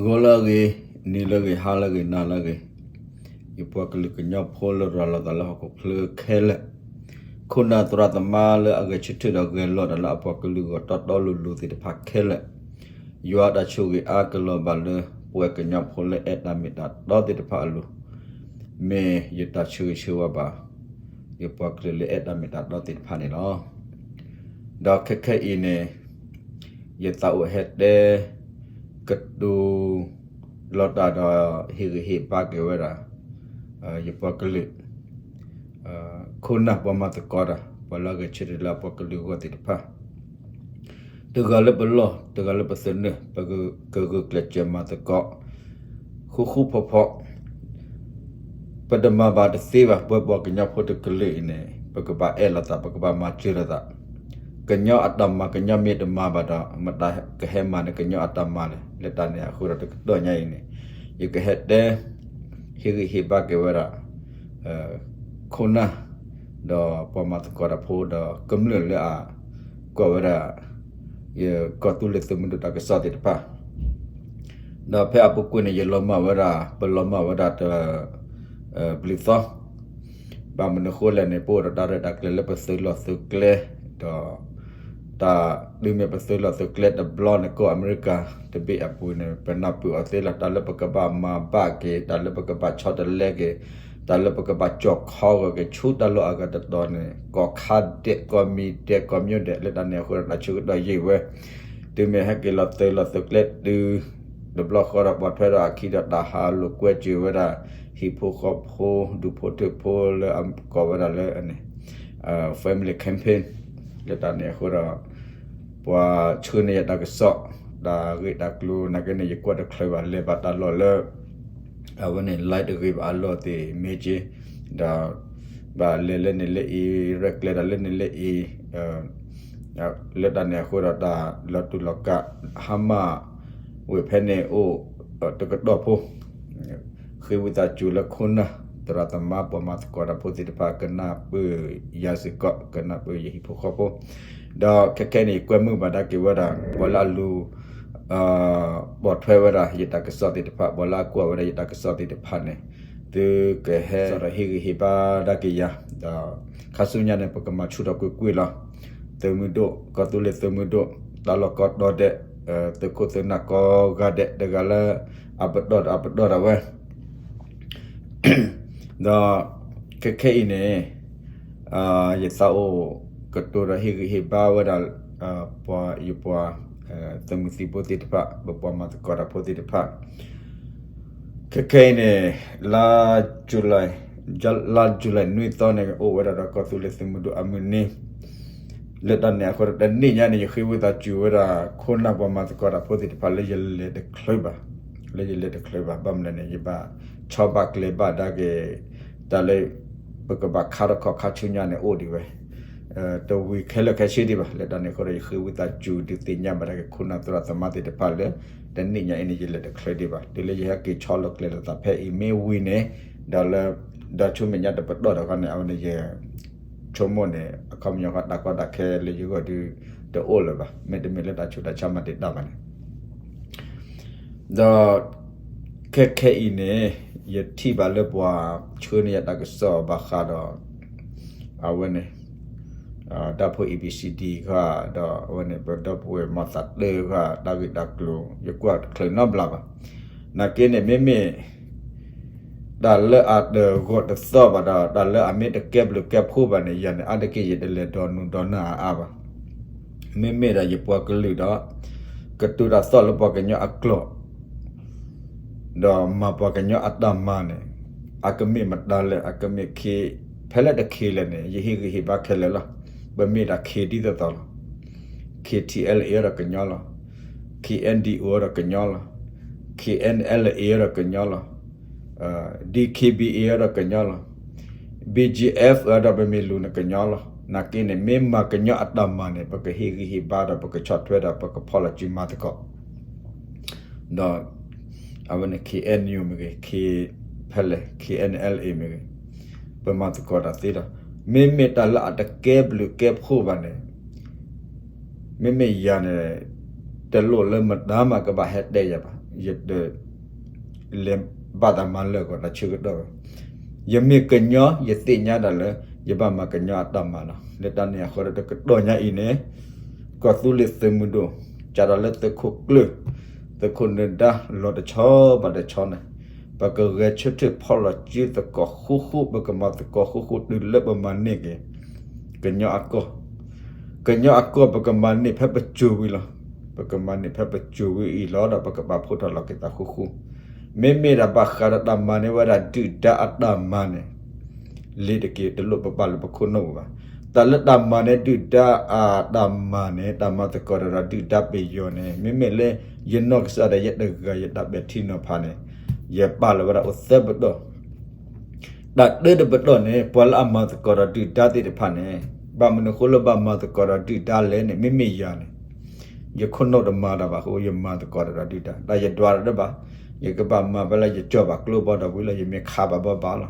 ဂီၤလၢအဂ့ၤ, နံၤလၢအဂ့ၤ, ဟါလၢအဂ့ၤ, နၤလၢအဂ့ၤ, ယပှၤကလုာ်ကညီဖိလၢရၤလီၤသးလၢဟီၣ်ခိၣ်ချၢခဲလၢာ်, ခိၣ်နၢ်သရၣ်သမါလၢအဂဲၤဆၢထၢၣ်ဒီးဂဲၤလိာ်တၢ်လၢအပှၤကလုာ်ဂီၢ်တီတီလိၤလိၤသ့ၣ်တဖၣ်ခဲလၢာ်, ယွၤတၢ်ဆိၣ်ဂ့ၤအါကလီၤဘၣ်လၢ ပဝဲကညီဖိလၢအဲၣ်တၢ်မ့ၢ်တၢ်တီသ့ၣ်တဖၣ်အလိၤ, မ့ၢ်ယတၢ်ဆၢဂ့ၤဆၢဝါဘၣ် ယပှၤကလုာ်လၢအဲၣ်တၢ်မ့ၢ်တၢ်တီသ့ၣ်တဖၣ်န့ၣ်လီၤ. ဒီးခဲခဲအံၤန့ၣ် ယသးအိၣ်ဟဲတဲ ကတိၤ လီၤတၢ်ဒီးဟ့ၣ်ဂံၢ်ဟ့ၣ်ဘါက့ၤဝဲဒၣ် ယပှၤကလုာ် ခိၣ်နၢ်ပှၤမၤသကိးတၢ် ပှၤလၢအဂဲၤဆၢထၢၣ်လၢအပှၤကလုာ်ဂီၢ်သ့ၣ်တဖၣ် တဂၤလၢပလီၢ် တဂၤလၢပသနၢၣ် ပကဂုာ်ကျဲးစၢးမၤသကိး ဃူဃူဖိးဖိး ပတမၤဘၣ်တသ့ဘၣ် ပဝဲပှၤကညီဖိတကလုာ်အံၤန့ၣ် ပကဘၣ်အဲၣ်လိာ်သး ပကဘၣ်မၤစၢၤလိာ်သး ကညီအတၢ်မၤ ကညီမ့ၢ်တမၤဘၣ်ဒီး မတၤကဟဲမၤန့ၣ် ကညီအတၢ်မၤလဲၣ်. လၢတၢ်န့ၣ်အဃိဒီးတကတီၢ်ညါအံၤန့ၣ် ယကဟဲတဲ ဟ့ၣ်ဂံၢ်ဟ့ၣ်ဘါက့ၤဝဲဒၣ် ခိၣ်နၢ် ဒီးပှၤမၤသကိးတၢ်ဖိဒီးကမျၢၢ်လၢအ ကိးဝဲဒၣ် ယကီၢ်သူလ့ၤသုးမုၢ်ဒိၣ်တၢ်ကစီၣ်သ့ၣ်တဖၣ် ဒီးဖဲအပူၤကွံာ်န့ၣ် ယလီၤမၢ်ဝဲဒၣ် ပလီၤမၢ်ဝဲဒၣ်တ ဘျုးသီ ဘၣ်မနုၤဃိလဲၣ်န့ၣ် ပအိၣ်ဒီးတၢ်ရဲၣ်တၢ်ကျဲၤလၢပသုးလီၢ်သုးကျဲ ဒီး တၢ်ဒုးမ့ၢ်ပသုးလီၢ်သုးကျဲတဘျီန့ၣ် ကီၢ်အမဲရကၤတဘ့ၣ်အပူၤန့ၣ် ပနၢ်ပၢၢ်အီၤသ့လီၤ. တၢ်လၢပကဘၣ်မၤဘၣ်က့ၤ တၢ်လၢပကဘၣ်ဆီတလဲက့ၤ တၢ်လၢပကဘၣ်ကၠီၣ်ခီဂီၤက့ၤ ဆူတၢ်လီၢ်အဂၤတတီၤန့ၣ် ကီၢ်ခါဒဲး ကီၢ်မံၤဒဲးကီၢ်မၠိဒဲး လၢတၢ်န့ၣ်အဃိဒီး တၢ်ဆၢကတီၢ်ယံာ်ဝဲ တုၤမ့ၢ်ဟဲက့ၤလီၤသုးလီၢ်သုးကျဲတုၤ တဘျီဃီဒီး ပိာ်ထွဲဒီးအခံဒီးတၢ်ဟးလိာ်ကွဲစၢၤဝဲဒၣ် ဟံၣ်ဖိဃီဖိ ဒူၣ်ဖိထၢဖိလၢအကိးဝဲဒၣ်လၢ family campaign လၢတၢ်န့ၣ်အဃိဒီး ပှၤဆှၢန့ၢ်ယၤတၢ်ကစီၣ် တၢ်ဂ့ၢ်တၢ်ကျိၤနာ်က့န့ၣ် ယကွၢ်တချုးဘၣ် လဲၤဘၣ်တၢ်လီၢ်လၢ အဝဲန့ၣ် live တဂ့ၤဘၣ်အလီၢ်သ့ၣ်မ့ၢ်က့ ဒီး ဘၣ်လဲၤလၢန့ၣ်လၢအံၤ ရဲၣ်ကျဲၤတၢ်လၢန့ၣ်လၢအံၤ လၢတၢ်န့ၣ်အဃိဒီးတၢ်လီၤတူာ်လီၤကာ် ဟါမၢ် ဝဲဖဲန့ၣ်အိၣ် တကတီၢ်ဖိ ဃ့ဝံသးစူၤလၢခိၣ်နၢ် သရၣ်သမါ ပှၤမၤသကိးတၢ်ဖိသ့ၣ်တဖၣ် ကနၢ်ပၢၢ်ယၤစ့ၢ်ကီး ကနၢ်ပၢၢ်ယဟံၣ်ဖိဃီဖိ ဒီးခဲခဲန့ၣ် ကွဲမုာ်ဘၣ်ဒၣ်က့ၤဝဲဒၣ် ပှၤလၢအလူၤ ပိာ်ထွဲဝဲဒၣ်ယတၢ်ကစီၣ်သ့ၣ်တဖၣ် ပှၤလၢအကွၢ်ဝဲဒၣ်ယတၢ်ကစီၣ်သ့ၣ်တဖၣ်န့ၣ် သုကဟဲ ဒီးဟ့ၣ်ဂံၢ်ဟ့ၣ်ဘါဒၣ်က့ၤယၤ ဒီး ခါဆူညါန့ၣ် ပကမၤဆူၣ်ထီၣ်ကွ့ၢ်ကွ့ၢ်လီၤ. သုးမုၢ်ဒိၣ် ကီၢ်သူလ့ၤသုးမုၢ်ဒိၣ် တၢ်လီၢ်ကိးတီၤဒဲး သုးခိၣ်သုးနၢ်ကိးဂၤဒဲး တဂၤလၢ အပတီၢ်ဒီးအပတီၢ်ဒၣ်ဝဲ ဒီး ခဲခဲအံၤန့ၣ် ယသးအိၣ်ကတိၤဒီးဟ့ၣ်ဂံၢ်ဟ့ၣ်ဘါဝဲဒၣ် ပှၤယပှၤ သုးမုၢ်သံၣ်ဘိသ့ၣ်တဖၣ် ပပှၤမၤသကိးတၢ်ဖိသ့ၣ်တဖၣ် ခဲခဲအံၤန့ၣ် လါ လါ July နွံသီန့ၣ် အိၣ်ဝဲဒၣ်ဒီးကီၢ်သူလ့ၤသုးမုၢ်ဒိၣ်အမုၢ်နံၤ လၢတၢ်န့ၣ်အဃိဒီး တနံၣ်ညါန့ၣ် ယဃ့ဝံသးစူၤဝဲဒၣ် ခိၣ်နၢ်ပှၤမၤသကိးတၢ်ဖိသ့ၣ်တဖၣ်လၢယလဲၤတချုးဘၣ် လၢယလဲၤတချုးဘၣ် ဘၣ်မနုၤလဲၣ်န့ၣ် ယဘၣ်ဆီဘၣ်ကျဲဘၣ်ဒၣ်က့ၤ တၢ်လၢ ပကဘၣ်ခါထီၣ်ခီၣ်ခါဆူညါန့ၣ်အိၣ်ဒံးဝဲ တဝံၤခဲလၢာ်ခဲဆ့ဒံးဘၣ် လၢတၢ်န့ၣ်အဃိဒီး ယဃ့ဝံသးစူၤဒုးသ့ၣ်ညါဘၣ်ဒၣ်က့ၤခိၣ်နၢ်သရၣ်သမါသ့ၣ်တဖၣ်လၢ တနံၣ်ညါအံၤန့ၣ် ယလဲၤတချုးဒံးဘၣ် တုၤလၢယဟဲက့ၤဆီလီၤကျဲၤလိာ်သးဖဲအံၤမ့ၢ်ဝံၤန့ၣ် ဒီးလၢ ဒီးဆူမဲာ်ညါတပတီၢ်ဒီးခီန့ၣ် အဝဲန့ၣ်ယ ဆိကမိၣ်န့ၣ် အခီပညီဃီတၢ်ကီတၢ်ခဲလၢယဂီၢ်ဒုးတအိၣ်လၢၤဘၣ် မ့တမ့ၢ်လၢတၢ်ဆူးတၢ်ဆါမၤတ့ၢ်တၢ်ဘၣ်န့ၣ် ဒီး ခဲခဲအံၤန့ၣ် ယထံၣ်ဘၣ်လၢပှၤဆှၢန့ၢ်ယၤတၢ်ကစီၣ်ဘၣ်ဃးဒီး အဝဲန့ၣ် တၢ်ဖိ A B C D ဃီ ဒီးအဝဲန့ၣ် ပဒီပုၢ်ဝဲၢ်မီၤသးတၢၢ်ဃီ တၢ်ဂ့ၢ်တၢ်ကျိၤ ယကွၢ်တချုးနီတဘျီဘၣ်. နာ်က့န့ၣ် မ့မ့ၢ် တၢ်လၢအတဂီၢ်တသီၣ်ဘၣ်ဒီး တၢ်လၢအမ့ၢ်တကဲဘျုးကဲဖှိၣ်ဘၣ်န့ၣ် ယၤန့ၣ် အါတက့ၢ်ယတလဲၤဒိးနုာ်ဒိးနၢ်အါအါဘၣ်. မ့မ့ၢ်ဒီးယပှၤကလုာ်ဒီး ကတိၤတၢ်သီၣ်လၢပှၤကညီအကျိာ် ဒီးမၤပှၤကညီအတၢ်မၤန့ၣ် အကမ့ၢ်မတၤလဲၣ် အကမ့ၢ်ခ့ ဖဲလဲၣ်တခ့လဲၣ်န့ၣ် ယဟ့ၣ်ဂံၢ်ဟ့ၣ်ဘါခဲလၢာ်လီၤ. ပမ့ၢ်ဒၣ်ခ့ဒ်သိးသိးလီၤ. K T L A ဒီးကညီလီၤ. K N D O ဒီးကညီလီၤ. K N L A ဒီးကညီလီၤ. D K B A ဒီးကညီလီၤ. B G F ဒီးပမ့ၢ်လူၤန့ၣ်ကညီလီၤ. နာ်က့န့ၣ် မ့ၢ်မၤကညီအတၢ်မၤန့ၣ် ပကဟ့ၣ်ဂံၢ်ဟ့ၣ်ဘါဒီး ပကဆီၣ်ထွဲဒီး ပကဖီၣ်လီၤစုမၤသကိး ဒီး အဝဲန့ၣ် K N U မ့ၢ်ဂ့ၤ, K ဖဲလဲၣ် K N L A မ့ၢ်ဂ့ၤ, ပမၤသကိးတၢ်သ့ဒီး မ့မ့ၢ်တၢ်လၢအတကဲဘျုးကဲဖှိၣ်ဘၣ်န့ၣ် မ့မ့ၢ်ယၤန့ၣ် တလိၣ်လၢမတၤမၤကဘၣ်ဟဲတဲယၤဘၣ်. ယတ လဲၤဘၣ်သးမၤလၢာ်ကီးတၢ်ဆၢကတီၢ်ဘၣ်. ယမ့ၢ်ကညီ ယသ့ၣ်ညါဒၣ်လၢ ယဘၣ်မၤကညီအတၢ်မၤလီၤ. လၢတၢ်န့ၣ်အဃိဒီး တကတီၢ်ညါအံၤန့ၣ် ကီၢ်သူလ့ၤသုးမုၢ်ဒိၣ် စးထီၣ်လၢသုးခိၣ်ကျၢၢ် သုးခိၣ်နၢၤဒါ လီၤတဆီဘၣ်တဆီန့ၣ် ပကဂဲၤဆၢထၢၣ်ဖီၣ်လီၤစုသကိးဃူဃူ ပကမၤသကိးဃူဃူ တုၤလၢပမၤန့ၢ်က့ၤ ကညီအကီၢ် ကညီအကီၢ် ပကမၤန့ၢ်ဖဲပစိၤဝံၤလီၤ. ပကမၤန့ၢ်ဖဲပစိၤဝံၤအံၤလီၤဒီး ပကဘၣ်ဖီၣ်ထီၣ်လီၤက့ၤသးဃူဃူ. မ့မ့ၢ်ဒၣ်ဘၣ်ဃးဒီးတၢ်မၤန့ၢ်ဝဲဒၣ်ဒုၣ်ဒါအတၢ်မၤန့ၣ် လ့ၤတက့ၤ တလိၣ်ပပာ်လၢပခိၣ်နူာ်ပူၤဘၣ်. တၢ်လၢတၢ်မၤန့ၢ်ဒုၣ်ဒါအတၢ်မၤန့ၣ် တၢ်မၤသကိးဒီးဒုၣ်ဒါပယီၤန့ၣ် မ့မ့ၢ်လၢယနီၢ်ကစၢ်ဒၣ်ယဲတဂၤ ယတၢ်ပဲာ်ထံနီၤဖးန့ၣ် ယပာ်လီၤဝဲဒၣ်အိၣ်သၢပတီၢ် တၢ်တၢတပတီၢ်န့ၣ် ပှၤလၢအမၤသကိးဒီးဒုၣ်ဒါသ့ၣ်တဖၣ်န့ၣ် ဘၣ်မနုၤအဃိလၢဘၣ်မၤသကိးဒီးဒုၣ်ဒါလဲၣ်န့ၣ် မ့မ့ၢ်ယၤန့ၣ် ယခိၣ်နူာ်တမၤတၢ်ဘၣ်အဃိ ယမၤသကိးတၢ်ဒီးဒုၣ်ဒါ တၢ်ယဒွးတၢ်တဘၣ်, ယကဘၣ်မၤဖဲလၢယကၠီၣ်ဘၣ်ကျိဘီဒီးဝံၤလီၤ ယမ့ၢ်ခးဘၣ်ဘီဘၣ်လီၤ.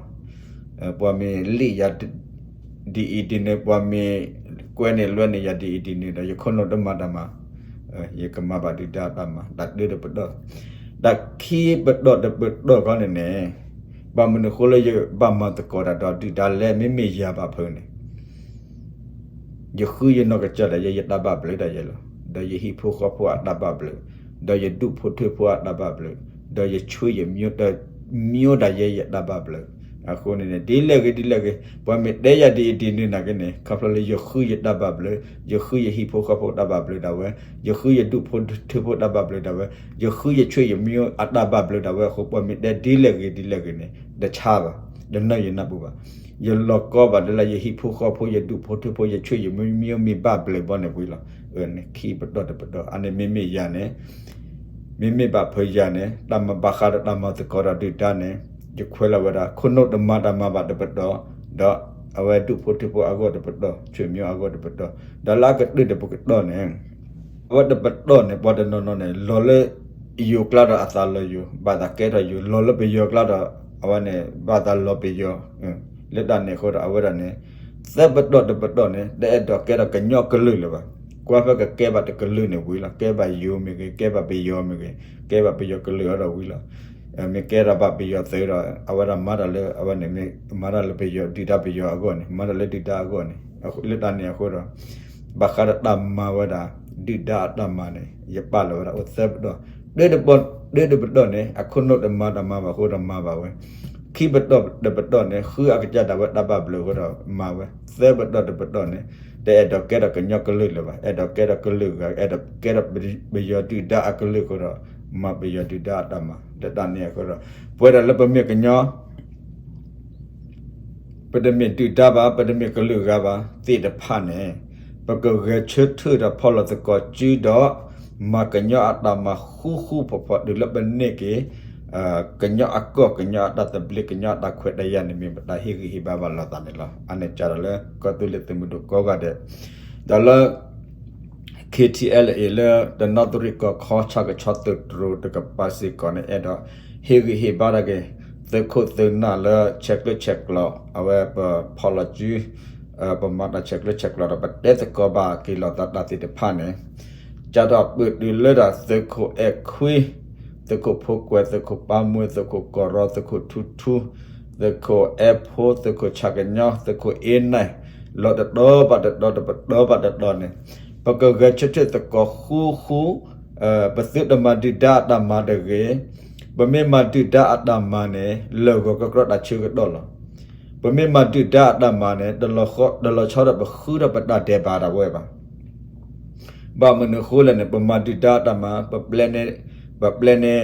ပှၤမ့ၢ်လံၣ်ယၤ ဒ်အံၤဒ်န့ၣ် ပှၤမ့ၢ်ကွဲန့ၢ်လွဲန့ၢ်ယၤဒ်အံၤဒ်န့ၣ်ဒီး ယခိၣ်နူာ်တမၤတၢ်မၤ, ယကမၤဘၣ်ဒုၣ်ဒါတၢ်မၤ တၢ်တၢတပတီၢ်, တၢ်ခံပတီၢ်တပတီၢ်ခီန့ၣ်န့ၣ် ဘၣ်မနုၤအဃိလၢယဘၣ်မၤသကိးတၢ်ဒီးဒုၣ်ဒါလဲၣ် မ့မ့ၢ်ယၤဘၣ်ဖုးန့ၣ် ယဃုယနီၢ်ကစၢ်ဒၣ်ယဲ ယတၢ်ဘၣ်ဘျုးဒၣ်ယဲလီၤ. ဒီးယဟံၣ်ဖိဃီဖိအတၢ်ဘၣ်ဘျုး, ဒီးယဒူၣ်ဖိထၢဖိအတၢ်ဘၣ်ဘျုး, ဒီးယဆွေယမျိုးတမျိုးဒၣ်ယဲ ယတၢ်ဘၣ်ဘျုး. အဃိန့ၣ်န့ၣ် ဒ်လဲၣ်ဂ့ၤဒ်လဲၣ်ဂ့ၤ ပှၤမ့ၢ်တဲယၤဒ်အံၤဒ်နုၤနာ်က့န့ၣ် ခီဖျိလၢယဃုယတၢ်ဘၣ်ဘျုး, ယဃုယဟံၣ်ဖိဃီဖိတၢ်ဘၣ်ဘျုးဒၣ်ဝဲ, ယဃုယဒူၣ်ဖိထၢဖိတၢ်ဘၣ်ဘျုးဒၣ်ဝဲ, ယဃုယဆွေယမျိုးအတၢ်ဘၣ်ဘျုးဒၣ်ဝဲအဃိ ပှၤမ့ၢ်တဲဒ်လဲၣ်ဂ့ၤဒ်လဲၣ်ဂ့ၤန့ၣ် တဆါဘၣ်, တနၢ်ယနၢ်ပူၤဘၣ်. ယလီၤကီဘၣ်လၢ ယဟံၣ်ဖိဃီဖိ ယဒူၣ်ဖိထၢဖိ ယဆွေယမျိုးမ့ၢ်ဘၣ်ဘျုးဘီန့ၣ်ဝံၤလီၤ. အန့ၣ်ခံပတီၢ်တပတီၢ် အန့ၣ်မ့မ့ၢ်ယၤန့ၣ် မ့မ့ၢ်ဘၣ်ဖုးယၤန့ၣ် တၢ်မၤဘၣ်ဃးဒီးတၢ်မၤသကိးဒီးဒုၣ်ဒါန့ၣ် ယခွဲးလီၤဝဲဒၣ် ခိၣ်နူာ်တမၤတၢ်မၤဘၣ်တပတီၢ်, ဒီးအဝဲဒူၣ်ဖိထၢဖိအဂီၢ်တပတီၢ်, ဆွေမျိုးအဂီၢ်တပတီၢ်, ဒီးလၢအကတၢၢ်တပတီၢ်န့ၣ် အဝဲတပတီၢ်န့ၣ် ပှၤတနီၤနီၤန့ၣ် လီၤလၢယိၤကျါဒီးအသးလီၤယိၤ, ဘၣ်သးကဲထီၣ်ယိၤ, လီၤလၢပယီၤကျါဒီး အဝဲန့ၣ် ဘၣ်သးလီၤပယီၤ, လၢတၢ်န့ၣ်အဃိဒီး အဝဲဒၣ်န့ၣ် သၢပတီၢ်တပတီၢ်န့ၣ် တအဲၣ်ဒိးကဲထီၣ်ကညီကလုာ်လၢၤဘၣ်. ကွၢ်ဖဲကကဲဘၣ်တကလုာ်န့ၣ်ဝံၤလီၤ. ကဲဘၣ်ယိၤမ့ၢ်ဂ့ၤ, ကဲဘၣ်ပယီၤမ့ၢ်ဂ့ၤ, ကဲဘၣ်ပယီၤကလုာ်အီၤဒီးဝံၤလီၤ. မ့ၢ်ကဲထီၣ်ဘၣ်ပယီၤသုးဒီး အဝဲဒၣ်မၤတၢ်လၢ အဝဲန့ၣ်မ့ၢ်မၤတၢ်လၢပယီၤ ဒုၣ်ဒါပယီၤအဂီၢ်န့ၣ်, မၤတၢ်လၢဒုၣ်ဒါအဂီၢ်န့ၣ်, လၢတၢ်န့ၣ်အဃိဒီး ဘၣ်ဃးဒီးတၢ်မၤဝဲဒၣ် ဒုၣ်ဒါအတၢ်မၤန့ၣ် ယပာ်လီၤဝဲဒၣ်အိၣ်သၢပတီၢ်, တၢတပတီၢ်န့ၣ် အခိၣ်နူာ်တမၤတၢ်မၤဘၣ်အဃိဒီးမၤဘၣ်ဝဲ, ခံပတီၢ်တပတီၢ်န့ၣ် ဃုအကစၢ်ဒၣ်ဝဲတၢ်ဘၣ်ဘျုးအဃိဒီးမၤဝဲ, သၢပတီၢ်တပတီၢ်န့ၣ် တအဲၣ်ဒိးကဲထီၣ်ကညီကလုာ်လၢၤဘၣ်, အဲၣ်ဒိးကဲထီၣ်ကလုာ်ဂၤ, အဲၣ်ဒိးကဲထီၣ်ပယီၤဒုၣ်ဒါအကလုာ်အဃိဒီး မၤပယီၤဒုၣ်ဒါအတၢ်မၤ, လၢတၢ်န့ၣ်အဃိဒီး ပဝဲဒၣ်လၢပမ့ၢ်ကညီ ပတမ့ၢ်ဒုၣ်ဒါဘၣ်, ပတမ့ၢ်ကလုာ်ဂၤဘၣ်သ့ၣ်တဖၣ်န့ၣ် ပကဂဲၤဆၢထၢၣ်ဒီးဖီၣ်လီၤသကိးစုဒီး မၤကညီအတၢ်မၤဃူဃူဖိးဖိးတုၤလၢပန့ၢ်က့ၤ ကညီအကီၢ် ကညီအတၢ်သဘျ့ ကညီအတၢ်ခွဲးတၢ်ယာ်န့ၣ် မ့ၢ်ပတၢ်ဟ့ၣ်ဂံၢ်ဟ့ၣ်ဘါဘၣ်လိာ်သးန့ၣ်လီၤ. အန့ၣ်စးထီၣ်လၢကီၢ်သူလ့ၤသုးမုၢ်ဒိၣ်ကိးဂၤဒဲး ဒီးလၢ KTLA လၢတနီသရံၣ်ကီၢ်ခီ ဆၣ်ကဆီသုးတြိၤတကပၤစ့ၢ်ကီးန့ၣ် အဲၣ်ဒိးဟ့ၣ်ဂံၢ်ဟ့ၣ်ဘါထီၣ်က့ၤ သုးခိၣ်သုးနၢ်လၢဆဲးကျၢဆဲးကျိး အဝဲပဖီၣ်လီၤစု ပမၤတၢ်ဆဲးကျၢဆဲးကျိးဒီး ပတဲသကိးဘၣ်က့ၤလိာ်သးတၢ်သ့ၣ်တဖၣ်န့ၣ် စးထီၣ်ပၢၢ်တုၤလၢဒၣ်သုးခိၣ်အဲၣ်ခွံ, သုးခိၣ်ဖိကွဲး, သုးခိၣ်ပၢ်မွဲ, သုးခိၣ်ကီၢ်ရီ, သုးခိၣ်ထူထူ, သုးခိၣ်အဲၣ်ဖိ, သုးခိၣ်ဆၣ်ကညီ, သုးခိၣ်အ့နဲၣ်, လီၤတတီၤဘၣ်တတီၤ တပတီၢ်ဘၣ်တတီၤန့ၣ် ပကဂဲၤဆၢထၢၣ်သကိးဃူဃူ, ပသုတမၤဒုၣ်ဒါအတၢ်မၤတဂ့ၤ, ပမ့ၢ်မၤဒုၣ်ဒါအတၢ်မၤန့ၣ် လၢာ်ဂီၤကကြီတၢ်ဆၢကတီၢ်လီၤ. ပမ့ၢ်မၤဒုၣ်ဒါအတၢ်မၤန့ၣ် တလီၤဆီဒီးပဃုထီၣ်ပတၢ်ဒဲးဘးဒၣ်ဝဲဘၣ်. ဘၣ်မနုၤအဃိလဲၣ်န့ၣ် ပမၤဒုၣ်ဒါအတၢ်မၤ ပပျဲန့ၢ် ပပျဲန့ၢ်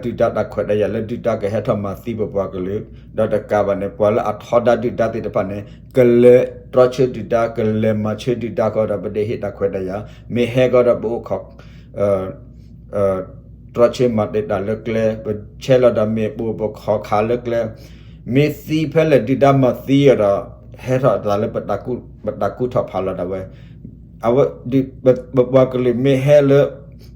ဒုၣ်ဒါတၢ်ခွဲးတၢ်ယာ်လၢဒုၣ်ဒါကဟဲထီၣ်မၤသံပပှၤကလုာ်, ဒီးတကးဘၣ်န့ၣ် ပှၤလၢအထီဒါဒုၣ်ဒါသ့ၣ်တဖၣ်န့ၣ် ကလဲၤတြီဆၢဒုၣ်ဒါ ကလဲၤမၤဆၢဒုၣ်ဒါဃီဒီး ပဒဲဟ့ၣ်တၢ်ခွဲးတၢ်ယာ်, မ့ၢ်ဟဲဃီဒီးပအိၣ်ခိး တြီဆၢမၤတ့ၢ်တၢ်လၢကျဲ, ပဆဲးလီၤဒီးမ့ၣ်ပိၢ် ပခိးခးလၢကျဲ, မ့ၢ်သံဖဲလဲၣ်ဒုၣ်ဒါမၤသံအီၤဒီး ဟဲထီၣ်အသးလၢ ပတၢ်ကူၣ်ထီၣ်ဖးလီၤဒၣ်ဝဲ, အဝဲ ပပှၤကလုာ်မ့ၢ်ဟဲလၢ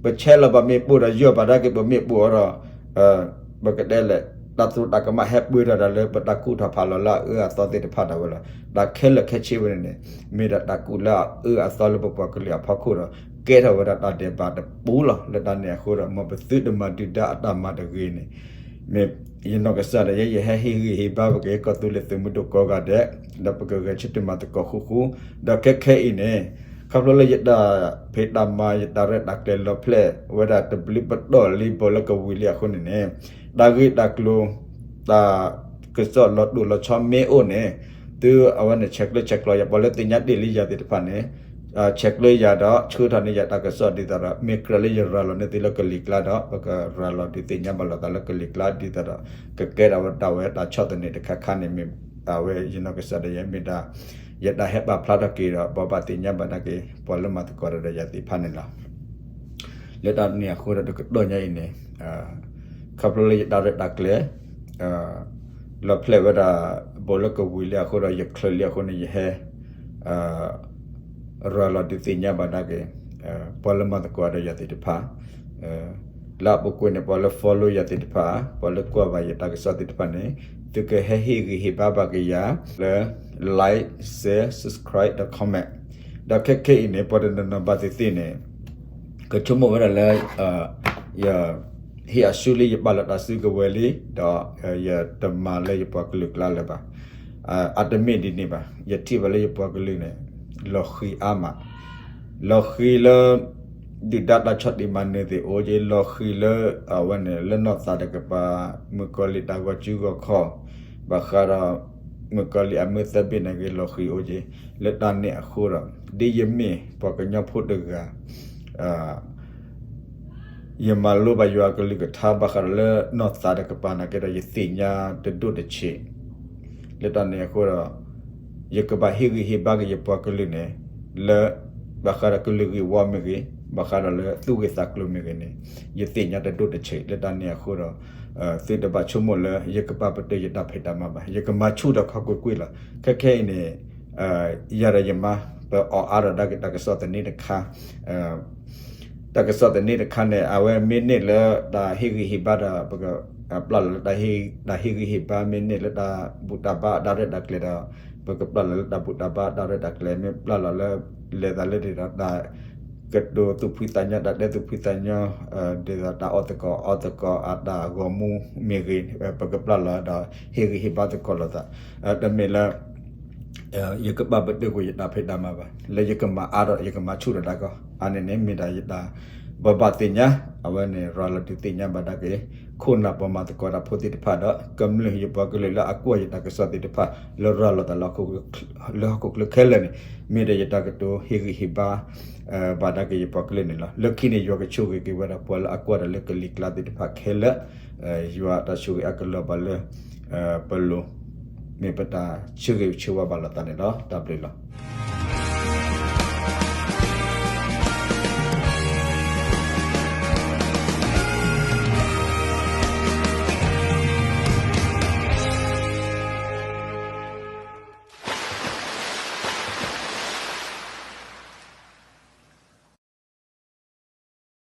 ပဆဲးလီၤဘၣ်မ့ၣ်ပိၢ်ဒီး ယီၢ်ဘၣ်ဒၣ်က့ၤပမ့ၣ်ပိၢ်အီၤဒီး ပကတဲလဲၣ် တၢ်သရူးတၢ်ကမၣ်ဟဲပၢၢ်ထီၣ်တၢ်လၢ ပတၢ်ကူၣ်ထီၣ်ဖးလီၤလၢအအၢအသီသ့ၣ်တဖၣ်ဒၣ်ဝဲလီၤ. တၢ်ခဲလၢာ်ခဲဆ့ဝဲန့ၣ်န့ၣ် မ့ၢ်ဒၣ်တၢ်ကူၣ်လၢအအၢအသီလၢပပှၤကလုာ်အဖီခိၣ်ဒီး ကဲထီၣ်ဝဲဒၣ်တၢ်ဒဲးဘးတပူၤလီၤ. လၢတၢ်န့ၣ်အဃိဒီး မ်ပသုတမၤဒုၣ်ဒါအတၢ်မၤတဂ့ၤန့ၣ် မ့ၢ်ယနီၢ်ကစၢ်ဒၣ်ယဲ ယဟဲဟ့ၣ်ဂံၢ်ဟ့ၣ်ဘါပက့ၤကီၢ်သူလ့ၤသုးမုၢ်ဒိၣ်ကိးဂၤဒဲး ဒီးပကဂဲၤဆၢထၢၣ်မၤသကိးဃူဃူ, ဒီးခဲခဲအံၤန့ၣ် ခီဖျိလၢယတၢ်ဖံးတၢ်မၤ ယတၢ်ရဲၣ်တၢ်ကျဲၤလီၤဖျဲၣ်ဝဲဒၣ် တဘျုးပတီၢ်လံဘိလၢကဝံၤလံအဃိန့ၣ်န့ၣ် တၢ်ဂ့ၢ်တၢ်ကျိၤ တၢ်ကစီၣ်လီၤတိၢ်လီၤဆီမ့ၢ်အိၣ်န့ၣ် သုအဝဲန့ၣ် ဆဲးကျၢဆဲးကျိးယၤ ပှၤလၢသ့ၣ်ညါတ့ၢ်လံယၤသ့ၣ်တဖၣ်န့ၣ် ဆဲးကျၢယၤဒီးဆှၢထီၣ်န့ၢ်ယၤတၢ်ကစီၣ်ဒ်သိးဒီး မ့ၢ်ကြၢးလၢယရၤလီၤန့ၢ်သုလၢကလံၤကျါဒီး ပကရၤလီၤဒုးသ့ၣ်ညါဘၣ်လိာ်သးလၢကလံၤကျါဒ်သိးဒီး ကကဲထီၣ်ဝဲဒၣ်ဝဲတၢ်ဆီၣ်သနံးတခါခါန့ၣ် မ့ၢ်အဝဲယနီၢ်ကစၢ်ဒၣ်ယဲ မ့ၢ်ဒၣ် ယတၢ်ဟဲပာ်ဖျါထီၣ်က့ၤဒီး ပဘၣ်သ့ၣ်ညါဘၣ်ဒၣ်က့ၤ ပှၤလၢမၤသကိးဒီးယၤသ့ၣ်တဖၣ်န့ၣ်လီၤ. လၢတၢ်န့ၣ်အဃိဒီးတကတီၢ်ညါအံၤန့ၣ် ခီဖျိလၢယတၢ်ရဲၣ်တၢ်ကျဲၤ လီၤဖျဲၣ်ဝဲဒၣ် ဘိလၢကဝံၤလံအဃိဒီး ယချုးလံအဃိန့ၣ် ယဟဲ ရၤလီၤဒုးသ့ၣ်ညါဘၣ်ဒၣ်က့ၤ ပှၤလၢမၤသကိးဒီးယၤသ့ၣ်တဖၣ် လၢအပူၤကွံာ်န့ၣ် ပှၤလၢ follow ယၤသ့ၣ်တဖၣ် ပှၤလၢကွၢ်ဘၣ်ယတၢ်ကစီၣ်သ့ၣ်တဖၣ်န့ၣ် သုကဟဲဟ့ၣ်ဂံၢ်ဟ့ၣ်ဘါဘၣ်က့ၤယၤလၢ like, share, subscribe ဒီး comment ဒီးခဲခဲအံၤန့ၣ် ပှၤတနီၤနီၤဘၣ်သ့ၣ်သ့ၣ်န့ၣ် ကဆိကမိၣ်ဝဲဒၣ်လၢ ယ ဟ့ၣ်အဆူလံ ယပာ်လီၤတၢ်စုကဝဲၤလံ ဒီးယတမၤလၢယပှၤကလုာ်ကျါလၢၤဘၣ်. အတမ့ၢ်ဒ်န့ၣ်ဘၣ်. ယထံၣ်ဘၣ်လၢယပှၤကလုာ်န့ၣ် လီၤဃံၤအါမး, လီၤဃံၤလၢ ဒုၣ်ဒါတၢ်ဆီၣ်တံၢ်မၤနၢၤသ့ၣ်အိၣ်က့ၤ, လီၤဃံၤလၢအဝဲန့ၣ် လၢနီၢ်သးတကပၤ မုၣ်ကီၤလံၢ်တၢ်ဂီၤစုဂီၤခီၣ် ဘၣ်ဃးဒီး မုၣ်ကီၤလံၢ်အမုၢ်သၢဘ့ၣ်န့ၣ်ဂ့ၤ လီၤဃံၤအိၣ်က့ၤ. လၢတၢ်န့ၣ်အဃိဒီး ဒ်ယမ့ၢ်ပှၤကညီဖိတဂၤ ယမၤလိဘၣ်ယွၤအကလုၢ်ကထါဘၣ်ဃးဒီးလၢနီၢ်သးတကပၤနာ်က့ဒီး ယသ့ၣ်ညါတဒိၣ်တဆံး. လၢတၢ်န့ၣ်အဃိဒီး ယကဘၣ်ဟ့ၣ်ဂံၢ်ဟ့ၣ်ဘါက့ၤယပှၤကလုာ်န့ၣ် လၢ ဘၣ်ဃးဒီးကလုာ်ဂ့ၢ်ဝီမ့ၢ်ဂ့ၤ, ဘၣ်ဃးဒီးလၢသူၣ်ဂ့ၢ်သးကျိၤမ့ၢ်ဂ့ၤန့ၣ် ယသ့ၣ်ညါတဒိၣ်တဆံး. လၢတၢ်န့ၣ်အဃိဒီး သုတဘၣ်ဆိကမိၣ်လၢ ယကပာ်ပတုာ်ယတၢ်ဖံးတၢ်မၤဘၣ်. ယကမၤဆူၣ်ဒီးခီကွ့ၢ်ကွ့ၢ်လီၤ. ခဲခဲအံၤန့ၣ် ယၤဒီးယမါ ပအီၣ်အါဒီးဒၣ်က့ၤတၢ်ကစီၣ်သန့တခါ တၢ်ကစီၣ်သန့တခါန့ၣ် အဝဲမ့ၢ်န့ၢ်လၢတၢ်ဟ့ၣ်ဂံၢ်ဟ့ၣ်ဘါဒီး ပကပျၢ်လီၤလၢ တၢ်ဟ့ၣ်ဂံၢ်ဟ့ၣ်ဘါ မ့ၢ်န့ၢ်လၢတၢ်ဘူၣ်တၢ်ဘါအတၢ်ရဲၣ်တၢ်ကျဲၤဒီး ပကပျၢ်လီၤလၢတၢ်ဘူၣ်တၢ်ဘါအတၢ်ရဲၣ်တၢ်ကျဲၤ မ့ၢ်ပျၢ်လီၤလၢ လဲၤသးလၢဒ်ဒီးတၢ် ကတိၤသူၣ်ဖှံသးညီ တၢ်တဲသူၣ်ဖှံသးညီ ဒ်သိးတၢ်အီၣ်သကိးအီသကိးအတၢ်ဂီၤမူမ့ၢ်ဂ့ၤ ပကပျၢ်လီၤဒီး ဟ့ၣ်ဂံၢ်ဟ့ၣ်ဘါသကိးလိာ်သး တမ့ၢ်လၢ ယကပာ်ပတုာ်ကွံာ်ယတၢ်ဖံးတၢ်မၤဘၣ် လၢယကမၤအါဒီးယကမၤဆူၣ်ဒီးဒၣ်ကီ အါန့ၣ်န့ၣ် မ့ၢ်ဒၣ်ယတၢ် ပဘၣ်သ့ၣ်ညါ အဝဲန့ၣ် ရၤလီၤဒုးသ့ၣ်ညါဘၣ်ဒၣ်က့ၤ ခိၣ်နၢ်ပှၤမၤသကိးတၢ်ဖိသ့ၣ်တဖၣ်ဒီး ကမျၢၢ်ယပှၤကလုာ်လၢအကွၢ်ယတၢ်ကစီၣ်သ့ၣ်တဖၣ် လၢရၤလီၤသးလၢ လၢဟီၣ်ခိၣ်ချၢခဲလၢာ်န့ၣ် မ့ၢ်ဒီးယတၢ်ကတိၤဟ့ၣ်ဂံၢ်ဟ့ၣ်ဘါ ဘၣ်ဒၣ်က့ၤယပှၤကလုာ်န့ၣ်လီၤ. လၢခံန့ၣ် ယွၤကဆိၣ်ဂ့ၤက့ၤဝဲဒၣ် ပှၤလၢအကွၢ်တၢ်လၢကလံၤကျါသ့ၣ်တဖၣ်ခဲလၢာ် ယွၤတၢ်ဆိၣ်ဂ့ၤအကလီၤဘၣ်လၢ ပလိၤ မ့ၢ်ပတၢ်ဆၢဂ့ၤဆၢဝါဘၣ်လိာ်သးန့ၣ်လီၤ. တၢ်ဘျုးလီၤ.